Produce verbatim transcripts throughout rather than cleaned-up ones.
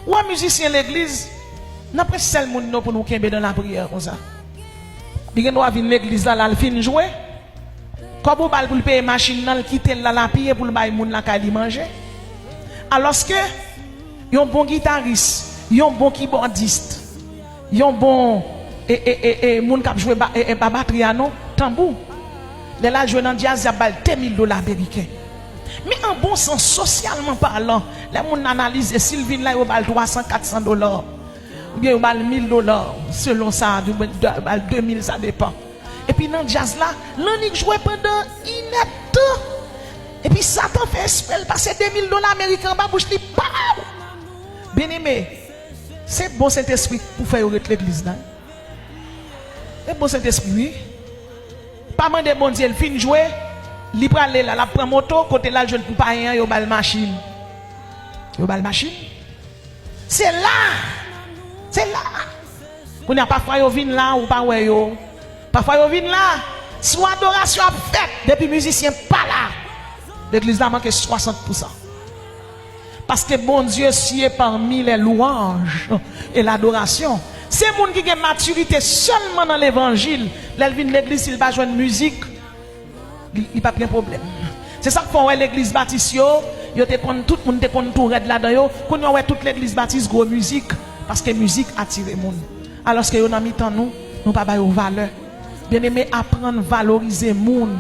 Ou wè mizisyen legliz, nan prensip sèl moun nou pou nou kenbe nan lapriyè konsa. Li gen dwa vin legliz la, l al fin jwe. Kòb ou ba l pou l peye machin nan, l kite l la, l apiye pou l bay moun lakay li manje. Alòske, yon bon gitaris, yon bon kibòdis, yon bon e, e, e, e, moun k ap jwe ba, e, e, ba batri a non, tanbou. Lè l al jwe nan djaz, y ap ba l de mil dola ameriken. Men an bon sans, sosyalman palan, lè moun nan analize, si l vin la, yo ba l twa san, kat san dola, oubyen yo ba l mil dola, selon sa, yo ba l de mil, sa depann. Epi nan djaz la, l annik jwe pandan inèdtan. Epi Satan fè espre l pase de mil dola ameriken anba bouch li, paw! Byeneme, se bon Sentespri pou fè yo ret legliz la. Se bon Sentespri, wi. Pa mande Bondye, l fin jwe, li prale la, l ap pran moto, kote l al jwenn pou payen an, yo ba l machin. Yo ba l machin. Se la, se la. Kounye a, pafwa yo vin la, ou pa wè yo. Pafwa yo vin la, sou adorasyon ap fèt, depi mizisyen pa la, legliz la manke swasant pousan. Paske Bondye siye pami lè lwanj e ladorasyon. Se moun ki gen matirite sèlman nan levanjil, lè l vin legliz, si l pa jwenn mizik, li, li p ap gen pwoblèm. Se sa k fè w wè legliz batis yo, yo te konn, tout moun te konn tou rèd ladan yo. Kounye a, w wè tout legliz batis gwo mizik, paske mizik atire moun. Alòske yo nan mitan nou, nou pa ba yo valè. Byeneme, aprann valorize moun.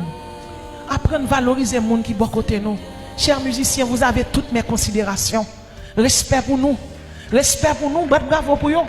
Aprann valorize moun ki bò kote nou. Chè mizisyen, vous avez toutes mes considérations. Respè pou nou. Respè pou nou. Bat bravo pou yo.